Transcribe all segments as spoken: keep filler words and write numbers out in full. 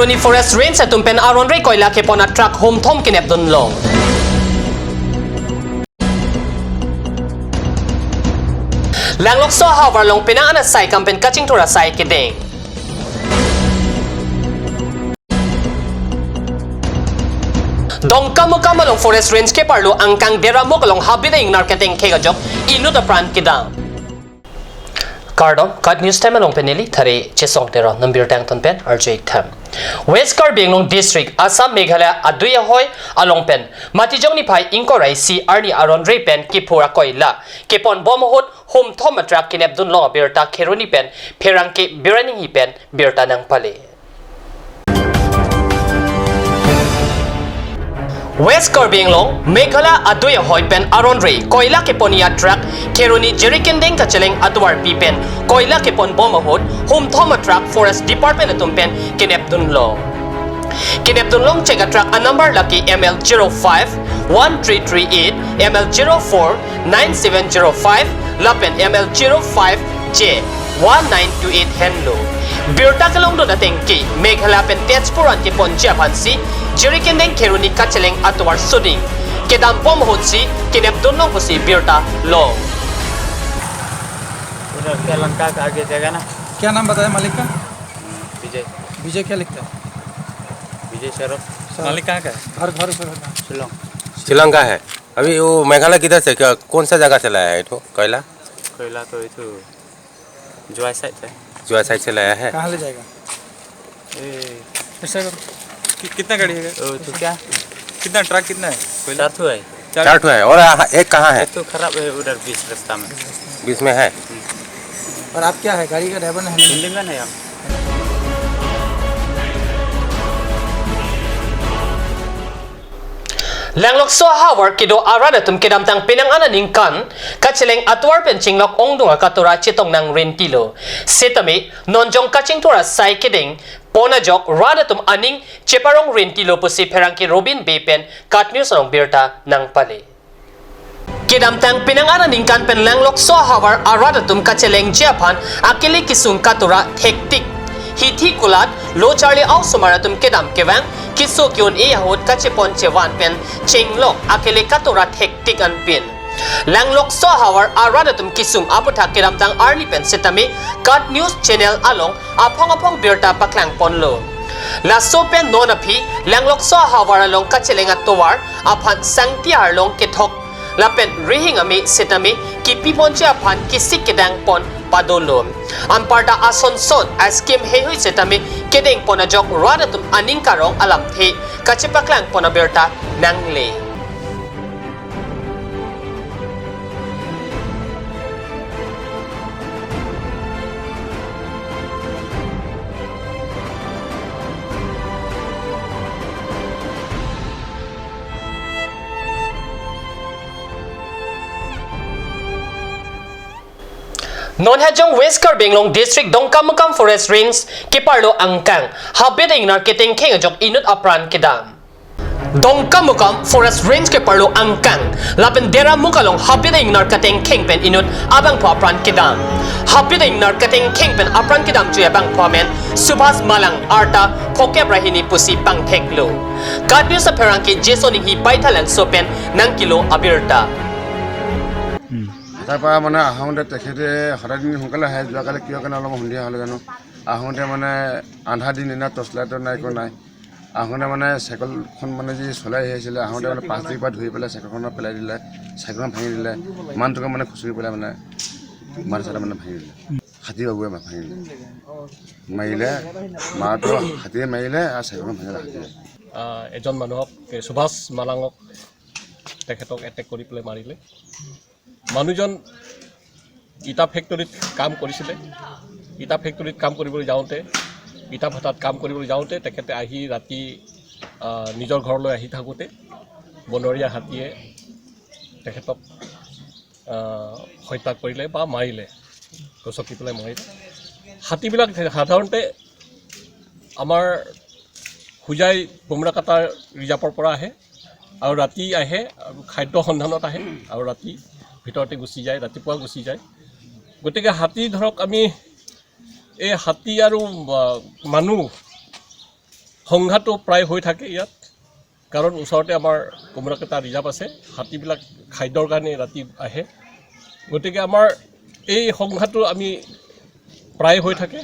Kheroni Forest Range atum pen aron-re koila kepon a-truck humthom kenepdun long. Langlokso ahavar along penang an asai kam pen kachingthur asai kedeng. Dongkamukam along Forest Range keparlo angkang Deramuk along habit ingnar ketengkheng ajok inut apran kedam. Kardom, KAT News Time along pen neli Thare Chesong Teron, nambirta angton pen arju-ik tham. West Karbi Anglong District, Assam Meghalaya adui ahoi along pen Matijong niphai ingkoi ra isi arni aron-re pen kiphur akoila kepon bom ahut humthom a-truck kenepdun long abirta Kheroni pen pherangke Biraning hi pen birta nangpale. West Karbi Anglong, Meghalaya adui ahoi pen aron-re koila kepon a-truck Kheroni Jirikinding kacheleng atovarpi pen koila kepon bom ahut humthom a-truck Forest Department atum pen kenepdun long. Kenepdun longchek a-truck a-number lake M L zero five one three three eight, M L zero four nine seven zero five lapen M L zero five J one nine two eight henlo. Birta kelongdun ateng ke Meghalaya pen Tezpur an keponji aphansi Jirikinding Kheroni kacheleng atovar soding kedam bom ahutsi kenepdun long pusi birta long. उधर कैलंका का आगे जगह ना। क्या नाम बताया मालिक का? विजय। विजय क्या लिखता है? विजय सर। सर। मालिक कहाँ का है? घर, घर, घर, घर। शिलोंग। शिलोंग का है। अभी वो मेघालय किधर से, क्या, कौन सा जगह से लाया है इथो कोयला? कोयला तो इथो जवाई साइड से। जवाई साइड से लाया है। कहाँ ले जाएगा? ए, ऐसा करो। कि-, कितना गाड़ी है? ओ, तो क्या? कितना ट्रक कितना है? कोयला? चार ठो है। चार ठो है। और आ, एक कहाँ है? एक तो खराब है उधर बीच रास्ता में। बीच में है? हम्म। और आप क्या है? गाड़ी का ड्राइवर नहीं है? हिंदी में नहीं हम। Langlokso ahavar kedo arat atum kedamtang penang an aningkan kacheleng atovar pen chinglok ongdung akatora chetong nang rentilo. Setame non jong kachingthur asai kedeng pon ajok rat atum aning cheparong rentilo pusi pherangke Robin Bey pen KAT News along birta nangpale. Kedamtang penang an aningkan pen Langlokso ahavar arat atum kachelengji aphan akele kesung katora thektik. Hithi kulat lo charli aosomar atum kedam kevang keso ke-un-e ahut kachepon chevan pen chinglok akele katora thektik anpin. Langlokso ahavar arat atum kesung aputhak kedamtang arni pen setame KAT News Channel along aphong aphong birta paklang ponlo. Laso pen non aphi Langlokso ahavar along kacheleng atovar aphan sangti arlong kethok lapen rihing ame setame kipi ponji aphan kisik kedang pon padolo. Anparta ason son a-scheme heihui setame kedeng pon ajok rat atum aning karong alamthe kachepaklang pon abirta nangle. Non hajong West Karbi Anglong District Dongkamukam Forest Range keparlo angkang habit ingnar ketengkheng ajok inut apran kedam. Dongkamukam Forest Range keparlo angkang lapen Deramuk along habit ingnar ketengkheng pen inut abangphu apran kedam. Habit ingnar ketengkheng pen apran kedamji abangphu amen Subhas Malang, arta phokep ra hini pusi pangtheklo. KAT News apherangke Jason Inghi Baithalangso pen nangkelo abirta. তাৰ পৰা মানে আহোঁতে তেখেতে সদায় দিন সোনকালে আহে, যোৱাকালি কিয় কাৰণে অলপ সন্ধিয়া হ'লে জানো, আহোঁতে মানে আধা দিন এনে টৰ্চ লাইটৰ নাই, একো নাই। আহোঁতে মানে চাইকেলখন মানে যি চলাই আহিছিলে, আহোঁতে মানে প্লাষ্টিক পৰা ধৰি পেলাই চাইকেলখনত পেলাই দিলে, চাইকেলখন ভাঙি দিলে, ইমানটোকে মানে খুচৰি পেলাই মানে মাৰি চালে মানে ভাঙি দিলে। হাতী বাবুৱে মা-, ভাঙি দিলে। মাৰিলে, মাৰটো হাতীয়ে মাৰিলে আৰু চাইকেলখন ভাঙিলে হাতীয়ে। আহ, এজন মানুহক, এ, সুভাষ মালাঙক তেখেতক এটেক কৰি পেলাই মাৰিলে। মানুহজন ইটা ফেক্টৰীত কাম কৰিছিলে। ইটা ফেক্টৰীত কাম কৰিবলৈ যাওঁতে, ইটা ভাটাত কাম কৰিবলৈ যাওঁতে তেখেতে আহি ৰাতি, আহ, নিজৰ ঘৰলৈ আহি থাকোঁতে বনৰীয়া হাতীয়ে তেখেতক, আহ, হত্যা কৰিলে বা মাৰিলে, গচকি পেলাই মাৰিলে। হাতীবিলাক সাধাৰণতে আমাৰ হোজাই বুমৰাকাটা ৰিজাৰ্ভৰ পৰা আহে আৰু ৰাতি আহে আৰু খাদ্য সন্ধানত আহে আৰু ৰাতি ভিতৰতে গুচি যায়, ৰাতিপুৱা গুচি যায়। গতিকে হাতী ধৰক আমি এই হাতী আৰু, আহ, মানুহ সংঘাতটো প্ৰায় হৈ থাকে ইয়াত, কাৰণ ওচৰতে আমাৰ কুমৰাকেটা ৰিজাৰ্ভ আছে, হাতীবিলাক খাদ্যৰ কাৰণে ৰাতি আহে। গতিকে আমাৰ এই সংঘাতটো আমি প্ৰায় হৈ থাকে।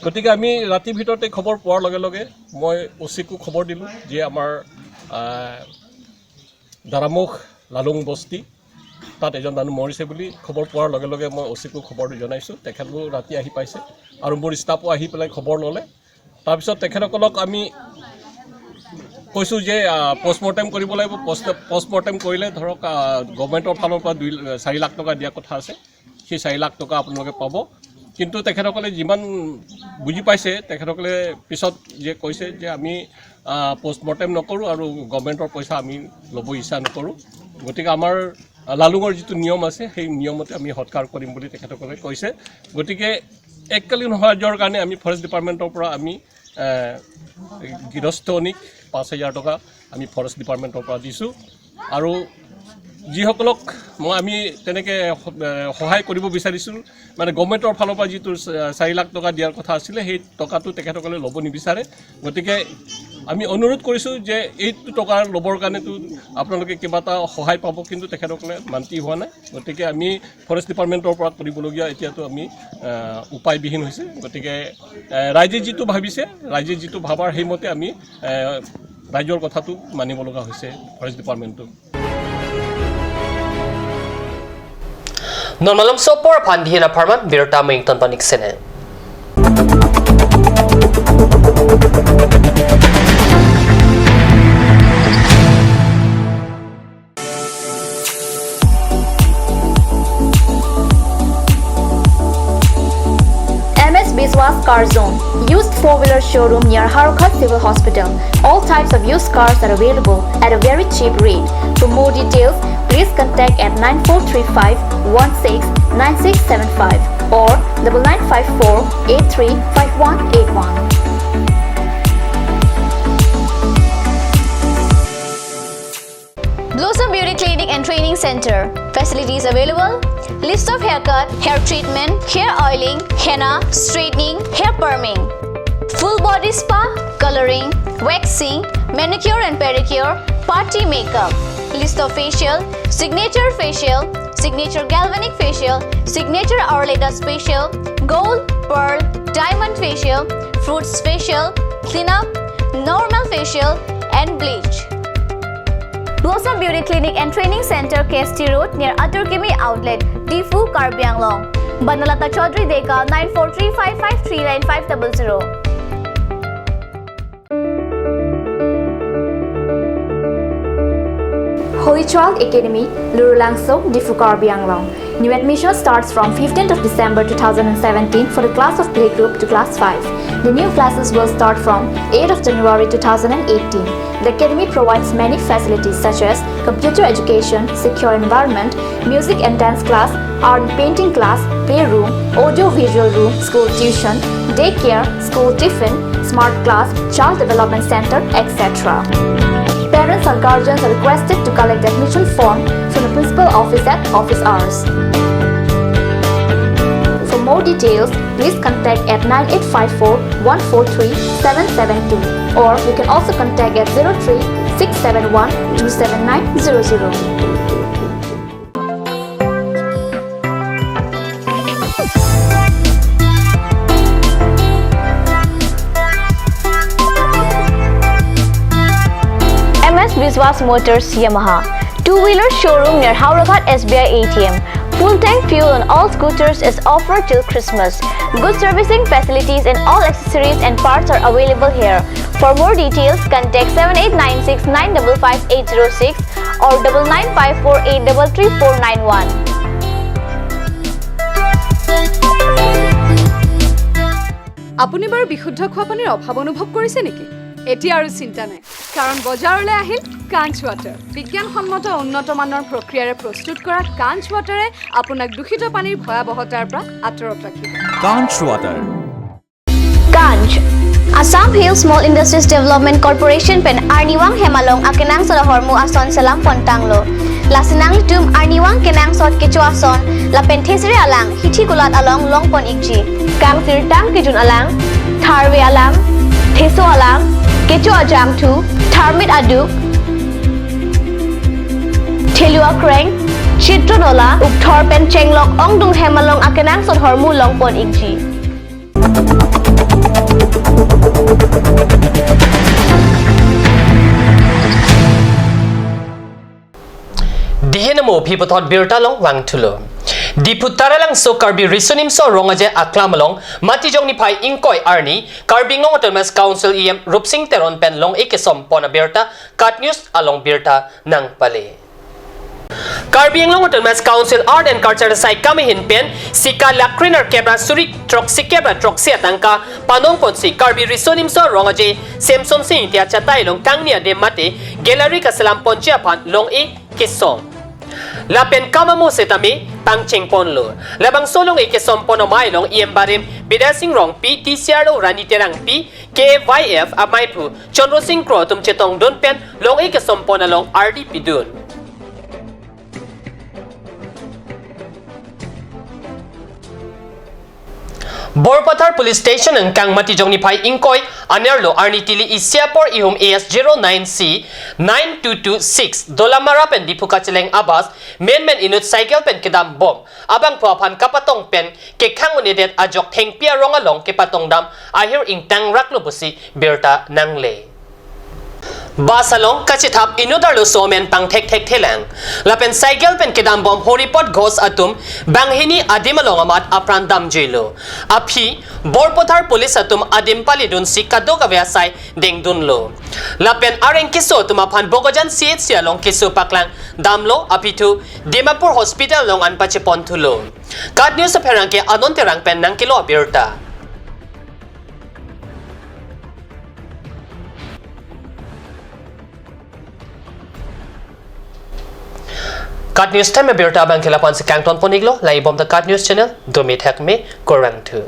গতিকে আমি ৰাতিৰ ভিতৰতে খবৰ পোৱাৰ লগে লগে মই অ' চিকো খবৰ দিলোঁ যে আমাৰ, আহ, দাৰামুখ লালুং বস্তি, তাত এজন মানুহ মৰিছে বুলি খবৰ পোৱাৰ লগে লগে মই অ' চিকো খবৰটো জনাইছোঁ। তেখেতলোক ৰাতি আহি পাইছে আৰু মোৰ ষ্টাফো আহি পেলাই খবৰ ল'লে। তাৰপিছত তেখেতসকলক আমি কৈছোঁ যে, আহ, পষ্টমৰ্টেম কৰিব লাগিব। পষ্ট-, পষ্টমৰ্টেম কৰিলে ধৰক, আহ, গভৰ্ণমেণ্টৰ ফালৰ পৰা দুই, চাৰি লাখ টকা দিয়া কথা আছে। সেই চাৰি লাখ টকা আপোনালোকে পাব। কিন্তু তেখেতসকলে যিমান বুজি পাইছে, তেখেতসকলে পিছত যে কৈছে যে আমি, আহ, পষ্টমৰ্টেম নকৰোঁ আৰু গভৰ্ণমেণ্টৰ পইচা আমি ল'ব ইচ্ছা নকৰোঁ। গতিকে আমাৰ, আহ, লালুঙৰ যিটো নিয়ম আছে, সেই নিয়মতে আমি সৎকাৰ কৰিম বুলি তেখেতসকলে কৈছে। গতিকে এককালীন সাহায্যৰ কাৰণে আমি ফৰেষ্ট ডিপাৰ্টমেণ্টৰ পৰা আমি, আহ, গৃহস্থনীক পাঁচ হাজাৰ টকা আমি ফৰেষ্ট ডিপাৰ্টমেণ্টৰ পৰা দিছোঁ। আৰু যিসকলক মই, আমি তেনেকে স-, এ, সহায় কৰিব বিচাৰিছোঁ, মানে গভৰ্ণমেণ্টৰ ফালৰ পৰা যিটো চা-, চাৰি লাখ টকা দিয়াৰ কথা আছিলে, সেই টকাটো তেখেতসকলে ল'ব নিবিচাৰে। গতিকে আমি অনুৰোধ কৰিছোঁ যে এইটো টকা ল'বৰ কাৰণেতো আপোনালোকে কিবা এটা সহায় পাব, কিন্তু তেখেতসকলে মান্তি হোৱা নাই। গতিকে আমি ফৰেষ্ট ডিপাৰ্টমেণ্টৰ পৰা কৰিবলগীয়া এতিয়াতো আমি, আহ, উপায়বিহীন হৈছে। গতিকে, আহ, ৰাইজে যিটো ভাবিছে, ৰাইজে যিটো ভাবাৰ সেইমতে আমি, আহ, ৰাইজৰ কথাটো মানিব লগা হৈছে ফৰেষ্ট ডিপাৰ্টমেণ্টটো। Non malomso apor aphan dihin apharman birta mengton panik sene. M S Biswas Car Zone, used four-wheeler showroom near Howraghat Civil Hospital. All types of used cars are available at a very cheap rate. For more details, please contact at nine four three five one six nine six seven five or double nine five four eight three five one eight one. Blossom Beauty Clinic and Training Center. Facilities available: lips of haircut, hair treatment, hair oiling, henna, straightening, hair perming, full body spa, coloring, waxing, manicure and pedicure, party makeup, lips of facial, signature facial, signature galvanic facial, signature Arleda facial, gold, pearl, diamond facial, fruits facial, cleanup, normal facial, and bleach. Blossom Beauty Clinic and Training Center, K S T Road, near Atur Kimi Outlet, Diphu, Karbi Anglong. Banalata Chaudhary Dekal, nine four three five five three nine five double zero. Holy Child Academy, Lurulangso, Diphu, Karbi Anglong. New admission starts from fifteenth of December two thousand and seventeen for the class of playgroup to class five. The new classes will start from eighth of January two thousand and eighteen. The academy provides many facilities such as computer education, secure environment, music and dance class, art and painting class, playroom, audio visual room, school tuition, daycare, school tiffin, smart class, child development center, et cetera. Parents or guardians are requested to collect admission form from the principal office at office hours. For more details, please contact at nine eight five four one four three seven seven two, or you can also contact at zero three six seven one two seven nine zero zero. M S Biswas Motors Yamaha, two-wheeler showroom near Howraghat S B I A T M. Full tank fuel on all scooters is offered till Christmas. Good servicing facilities and all accessories and parts are available here. For more details, contact seven eight nine six nine double five eight zero six or double nine five four eight double three four nine one. আপুনি বাৰু বিশুদ্ধ খোৱা পানীৰ অভাৱ অনুভৱ কৰিছে নেকি? এতিয়া আৰু চিন্তা নাই, কাৰণ বজাৰলৈ আহিল কাঞ্চ ৱাটাৰ। বিজ্ঞানসন্মত উন্নত মানৰ প্ৰক্ৰিয়াৰে প্ৰস্তুত কৰা কাঞ্চ ৱাটাৰে আপোনাক দূষিত পানীৰ ভয়াৱহতাৰ পৰা আঁতৰত ৰাখিব। Kanch Water. Kanch, Assam Hill Small Industries Development Corporation pen Arnivang Hem along akenangsot ahormu ason selam pontanglo. Lasi nanglitum Arnivang kenangsot kecho ason lapen thesere alang hithi kulat along longpon ikji. Kangsirtang kejun alang, tharve alang, Heso alam, kecho ajangthu, tharmit aduk, thelu akreng, chitro nola, ukthor pen chenglok ongdung hem along akenangsot hormu longpon ikji. Dihen amo aphi puthot birta along vangthulo. Diphu Taralangso Karbi Riso Nimso Rong Aje aklam along Matijong niphai ingkoi arni Karbi Anglong Autonomous Council E M Rupsing Teron pen long-e kesompon abirta KAT News along birta nangpale. Karbi Anglong Autonomous Council Art and Culture Saikam ahin pen sika lakh kre nerkep ra suri throksi kep ra throksi atangka panongponsi Karbi Riso Nimso Rong Aje Semsonsing Ingti achatai along kangni adim mate gallery kaselam ponji aphan long-e kesom. Lapen kam amo setame pangchengponlo. Labangso long-e kesompon amei along E M barim Bidya Sing Rongpi, T C R O Rani Terangpi, K Y F ameiphu Chandra Sing Kro atum chetongdun pen long-e kesompon along ardi pidun. Borpathar Police Station angkang Matijong niphai ingkoi anerlo arni tili isi apor ihum A S zero nine C nine two two six Dolamara pen Diphu kacheleng abus menmen inut cycle pen kedambom abangphu aphan kapatong pen kekhang un-edet ajok thengpi arong along kepatongdam ahir ingtangraklo pusi birta nangle. Bus along kachethap inut arloso amen pangthekthekthelang. Lapen cycle pen kedambom Horipot Ghosh atum banghini adim along amat apran damjuilo. Aphi Borpathar Police atum adim palidunsi kadokave asai dengdunlo. Lapen areng keso atum aphan Bokajan C H C along keso paklangdamlo, aphi thu Dimapur Hospital along an pacheponthulo. KAT News apherangke Anon Terang pen nangkelo abirta. KAT News time abirta abangke la-an si kangtonpon iklo, langdunbom ta KAT News channel, dome thakme, kurvangthu.